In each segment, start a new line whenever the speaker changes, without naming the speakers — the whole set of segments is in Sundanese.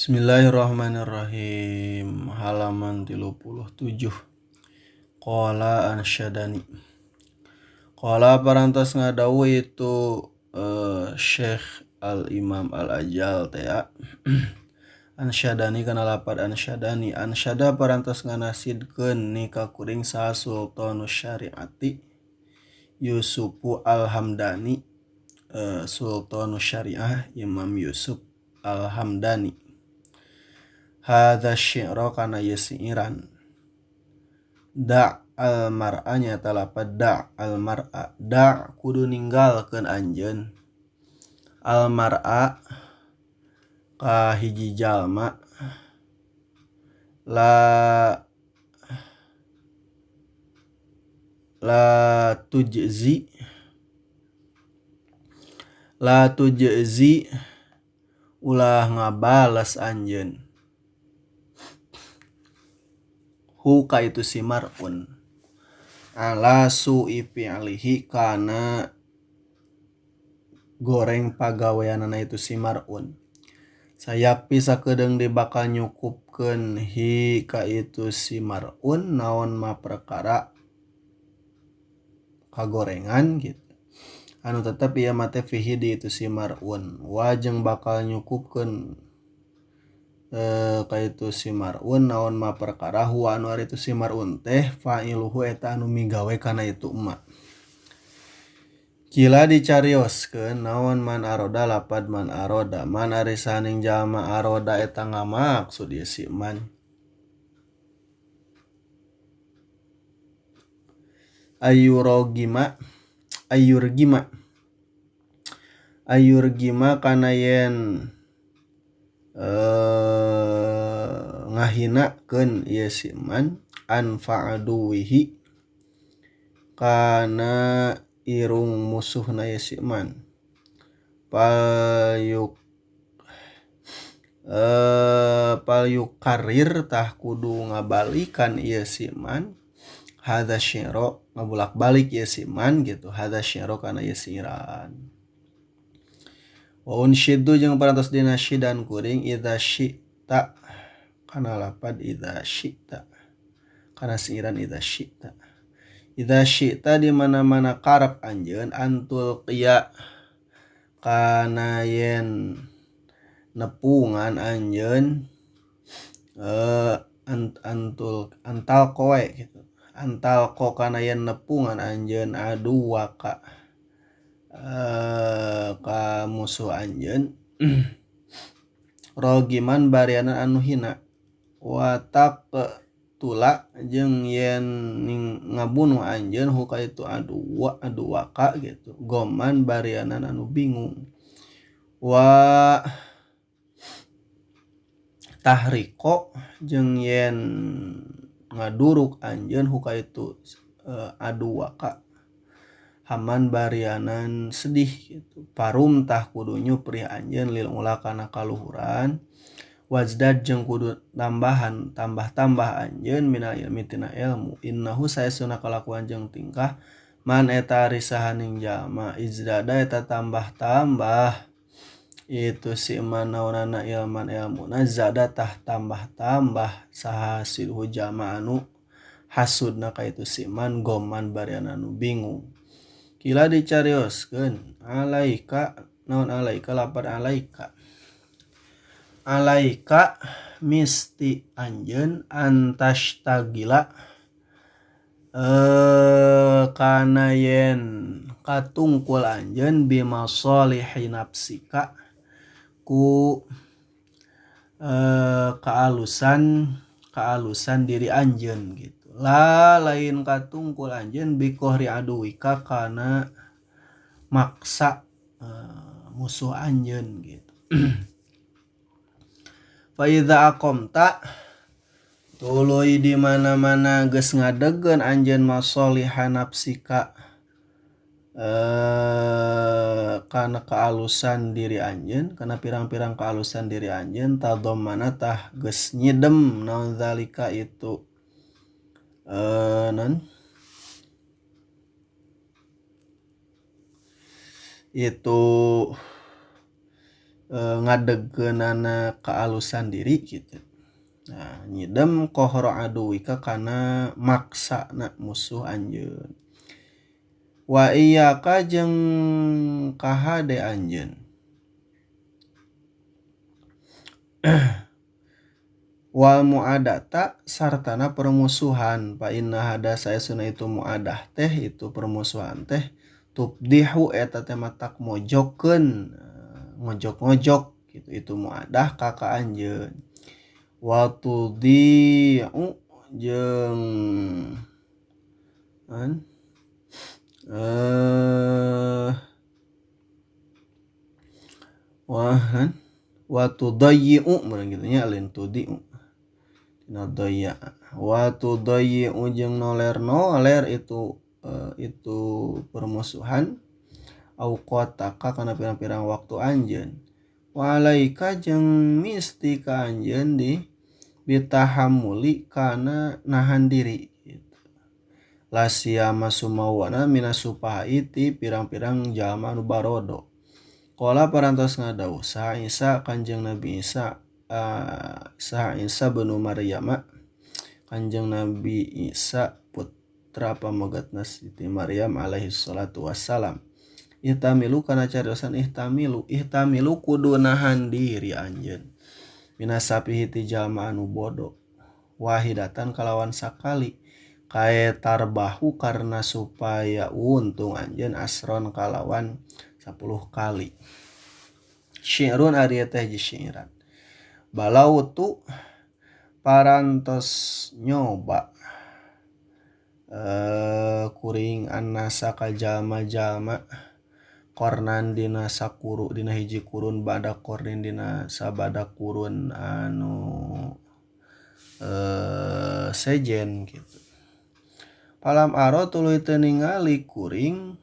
Bismillahirrahmanirrahim. Halaman 37. Qala ansyadani. Qala parantos ngadawuh itu Syekh Al-Imam Al-Ajal teh ya. Ansyadani kana lapad ansyadani. Ansyada parantos nganasidkeun ni ka kuring saha Sultanus Syariati Yusufu Al-Hamdani, Sultanus Syariah Imam Yusuf Al-Hamdani. Hadza syi'ra kana ieu siiran. Da' al-mar'a nyata lapad da' al-mar'a. Da' kudu ninggalkeun anjeun. Al-mar'a ka hiji jalma la tujzi ulah ngabales anjeun. Hu ka itu si mar'un ala su'i fi'lihi kana goreng pagaweanana itu si mar'un. Sayakpi sakedeung dibakal nyukupkeun hi ka itu si mar'un naon ma perkara kagorengan gitu. Anu tetep ieu mah teh fihi di itu si mar'un. Wa jeung bakal nyukupkeun ka itu si mar'un naon ma perkara huwa anu ari itu si mar'un teh fa'iluhu eta anu migawe kana itu emak. Kila dicarioskeun naon man aroda lapad man aroda man ari saning jalma aroda eta ngamaksud ieu si man. Ayurogima ayurgima ayurgima kana yen ngahinakeun ieu si man anfa'aduwihi kana irung musuhna ieu si man. Palyuk palyukarir tah kudu ngabalikan ieu si man hadza syi'ra ngabulak-balik ieu si man gitu hadza syi'ra kana ieu siiran. Wa unsyidu jeung parantos dina syidan kuring idza syi'ta kana lapad idza syi'ta kana siiran idza syi'ta. Idza syi'ta di mana-mana karep anjeun antul qiya kana yen nepungan anjeun antul antal koe gitu antal ko kana yen nepungan anjeun aduwa ka ka musuh anjeun rogiman barianan anu hina watak tula jeung yen ngabunuh anjeun huka itu aduwa aduwaka gitu goman barianan anu bingung wa tahriko jeung yen ngaduruk anjeun huka itu aduwaka haman barianan sedih gitu parum tah kudu nyuprih anjeun lil ula kana kaluhuran wazdad jeung kudu tambahan tambah-tambah anjeun minal ilmi tina ilmu innahu saesuna kalakuan jeung tingkah man eta ari sahaning jalma izdada eta tambah-tambah itu si man naonana ilman ilmuna zada tah tambah-tambah saha silhu jalma anu hasudna ka itu si man goman barianan anu bingung. Kila dicarioskeun alaika naon alaika lapar alaika alaika misti anjeun antastagila kana yen katungkul anjeun bimasalihi nafsika ku kaalusan diri anjeun gitu. La lain katungkul anjeun bikohri aduwika kana maksa musuh anjeun gitu. Fa idza aqamta tuluy di mana-mana geus ngadegkeun anjeun masalihan nafsika kana kaalusan diri anjeun kana pirang-pirang kaalusan diri anjeun tadhammana tah geus nyidem naon zalika itu non itu ngadegkeunana kaalusan diri gitu. Nah, nyidem kohro aduwika kana maksana musuh anjeun. Wa iyyaka jeung kahade anjeun. Wal muadata sartana permusuhan fa inna hada saesuna itu muadah teh itu permusuhan teh tubdihu eta teh matak mojokeun ngojok-ngojok gitu itu muadah ka ka anjeun. Wa tudiu jeung an wahan wa tudayyi'u meureun kitu nya lain tudiu tina dayya wa tudayyi'u jeung noler-noler itu itu permusuhan au qataka kana pirang-pirang waktu anjeun wa alaika jeung misti ka anjeun di bitahammuli kana nahan diri gitu. La siyama sumawana minasupahaiti pirang-pirang jalma anu barodo. Qala parantos ngadawuh saha Isa Kanjeng Nabi Isa saha Isa bin Maryam Kanjeng Nabi Isa putra pamegatna Siti Maryam alaihi salatu wassalam. Ihtamilu kana cariosan ihtamilu ihtamilu kudu nahan diri anjeun minasapihi ti jalma anu bodoh wahidatan kalawan sakali kae tarbahu karena supaya untung anjeun asron kalawan 10 kali. Syi'run ari teh syiiran. Balau tu parantos nyoba kuring annasa ka jalma-jalma kornan dina sakuru dina hiji kurun bada kornin dina sabada kurun anu sejen gitu. Palam aro tuluy teu ningali kuring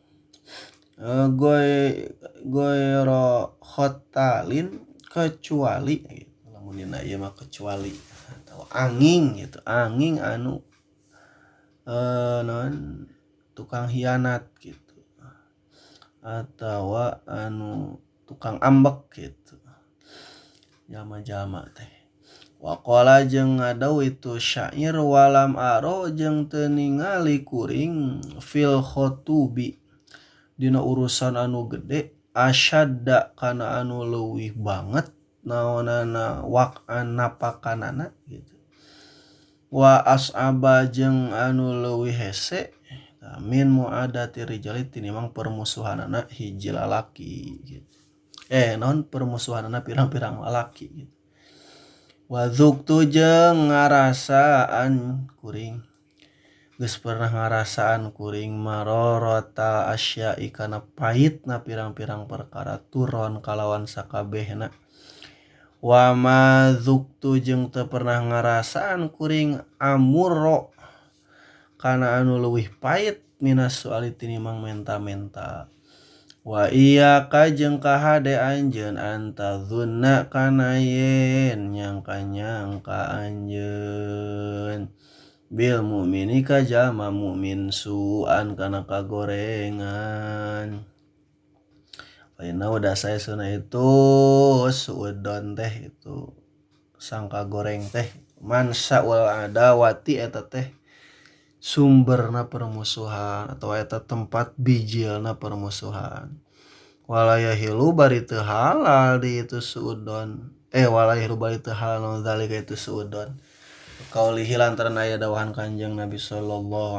goyro khotalin kecuali gitu. Lamun dina ieu mah kecuali atau angin gitu, angin anu non tukang hianat gitu atau anu tukang ambek gitu jalma-jalma teh. Waqala jeung ngadau itu syair walam aro jeung teu ningali kuring fil khotubi dina urusan anu gede asyadda kana anu leuwih banget naonana waqan napakanana gitu. Wa as'aba jeung anu leuwih hese min muadati rijali tinimang permusuhanana hiji lalaki gitu. Non permusuhanana pirang-pirang lalaki gitu. Wa dzuktu jeung ngarasaan kuring geus pernah ngarasaan kuring marorota asya'i kana pahitna pirang-pirang perkara turon kalawan sakabehna. Wa ma dzuktu jeung teu pernah ngarasaan kuring amurro kana anu leuwih pahit minas suali tinimang menta-menta. Wa iyyaka jeung kahade anjeun antadzunna kana yen nyangka-nyangka anjeun bil mu'mini ka jalma mu'min su'an kana kagorengan. Fa inna udah saya sunah itu suudon teh itu sangka goreng teh mansa wal adawati eta teh sumberna permusuhan atau eta tempat bijilna permusuhan. Walayahilu bari teu halal di itu suudon walayahilu bari teu halal zalika itu suudon. Kaulihi lantaran aya dawahan Kanjeng Nabi sallallahu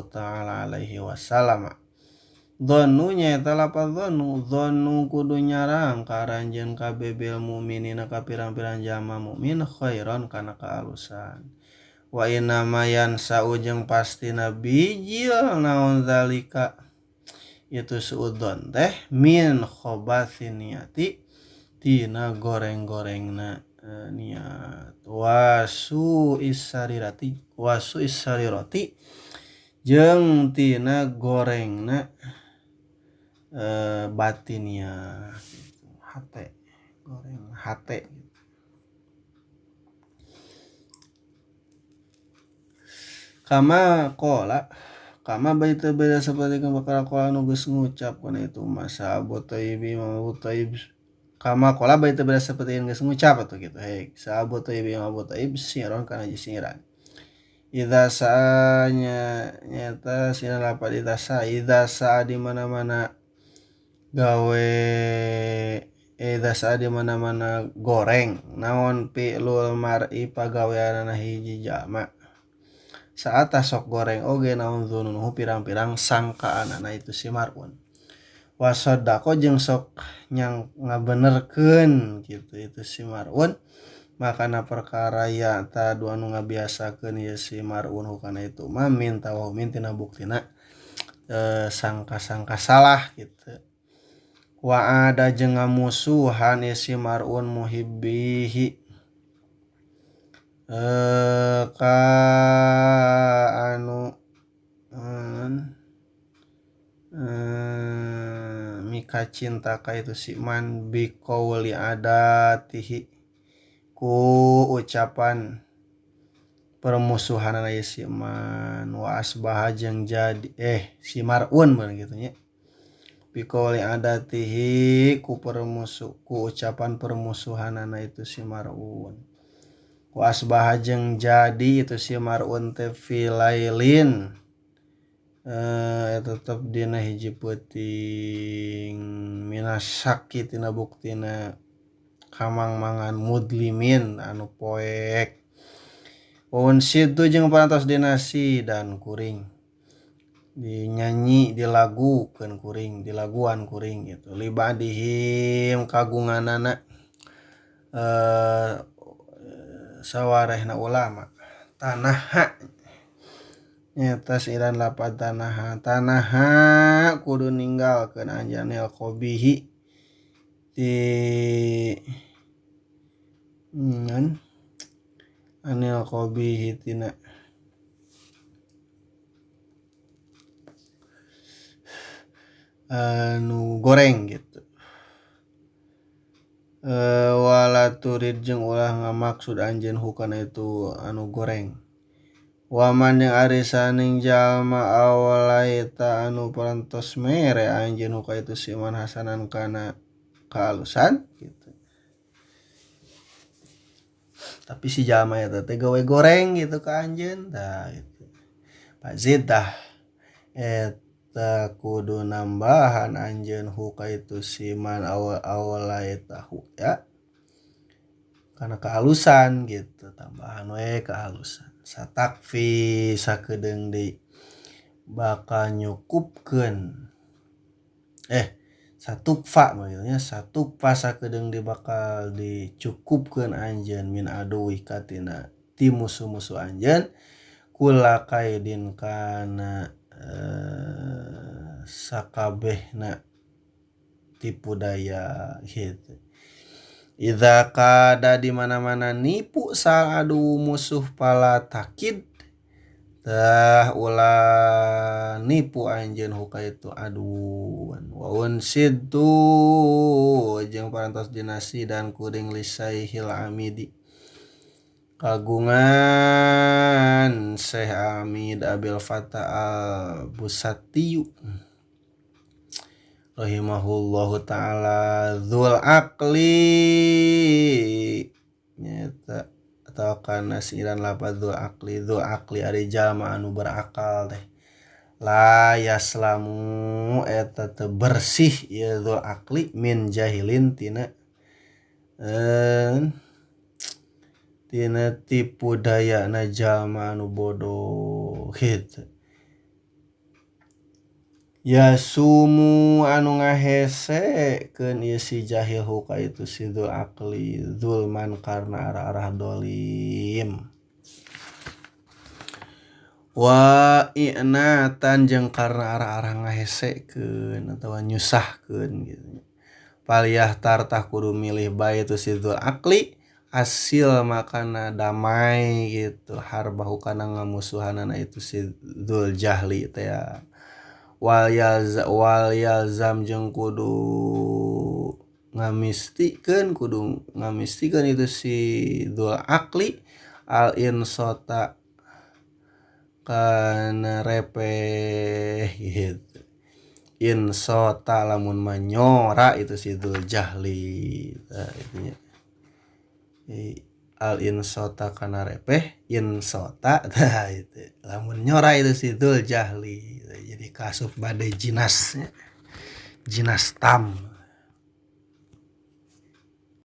ta'ala alaihi wasallam. Dhonu nyaeta lapaz dhonu dhonu kudu nyarang ka aranjeun kabeh bil mu'minina ka pirang-pirang jalma mukmin khairan kana kaalusan. Wa inna ma yansa'u jeung pastina bijil naon zalika itu suudzon teh min khobathin niyati tina goreng-gorengna niat wasu isarirati jeung tina gorengna batinnya gitu. Hate goreng hate kama qala kama baita beda seperti perkara qala nu geus ngucap kana itu masa Abu Thayyib Imam Abu Thayyib Kama qala bari teu beda saperti geus ngucap atuh kitu hei sa Abu Thayyib Imam Abu Thayyib syi'ron kana hiji syiiran. Idza sa'a nya nyaeta syiiran lapad idza sa'a idza sa'a di mana-mana gawe idza sa'a di mana-mana goreng naon fi'lul mar'i pagaweanana hiji jalma saat sok goreng oge naon zununuhu pirang-pirang sangkaanana itu si mar'un wasoddaqo jeung sok nyang ngabenerkeun gitu itu si mar'un makana perkara ya tadu anu ngabiasakeun ieu si mar'un hukana itu ma min tawahumin tina buktina sangka-sangka salah gitu wa ada jeung ngamusuhan ieu si mar'un muhibbihi ka anu mika cinta ka itu si man biqauli adatihi ku ucapan permusuhanana ieu si man wa asbaha jeung jadi si mar'un bener gitu nya biqauli adatihi ku permusuh ku ucapan permusuhanana itu si mar'un wa asbaha jeung jadi itu si mar'un teh filailin tetep dina hiji peuting minasaki tina buktina kamang-mangan mudlimin anu poek waun situ jeung parantos dinasi dan kuring dinyanyi dilagukeun kuring dilaguan kuring gitu libadihim kagunganana sawarehna ulama tanah nyata siran lapad tanah tanah kudu ninggalkeun anjanil qabihi ti anil qabihi tina anu goreng gitu wala turid jeung ulah ngamaksud anjeun hukana itu anu goreng waman yang ari saning jalma awalaita anu parantos mere anjeun huka itu siman hasanan kana kaalusan gitu. Tapi si jalma eta teh gawe goreng gitu ka anjeun tah gitu. Pak Zid tah eta kudu nambahan anjeun huka itu siman awalaita hu ya. Karena kehalusan gitu tambahan we kehalusan satakfi sakedeung deui bakal nyukupkeun satukfa maksudnya satukfa sakedeung deui bakal dicukupkeun anjeun min aduwi katina ti musuh-musuh anjeun kula kaidin kana sakabehna tipu daya gitu. Idza kada di mana-mana nipu sal adu musuh pala takid tah ulah nipu anjeun huka itu aduan waun sidtu jeung parantos dinasi dan kuring lisaihil amidi kagungan Syekh Amid Abil Fatah Al Busatiyu rahimahullahu ta'ala dzul aqli nyata atau kana siran lapad dzul aqli ari jalma anu berakal teh la yaslamu eta teu bersih ieu dzul aqli min jahilin tina tina tipu dayana jalma anu bodoh kitu. Yasumu anu ngahesekeun ieu si jahil huka itu si dzul aqli zulman karena arah-arah dolim wa i'natan jeung karena arah-arah ngahesekeun atawa nyusahkeun gitu. Paliyah tartah kudu milih bae itu si dzul aqli asil makana damai gitu harbahu kana ngamusuhanana itu si dzul jahli teh ya. Wal yalzam jeung kudu ngamistikeun itu si dzul aqli al insota kana repeh gitu. Insota lamun manyora itu si Dzul Jahli. Tah itu nya. Al insota kana repeh insota tah itu lamun nyora itu si Dzul Jahli. Jadi kasup bade jinas nya. Jinas tam.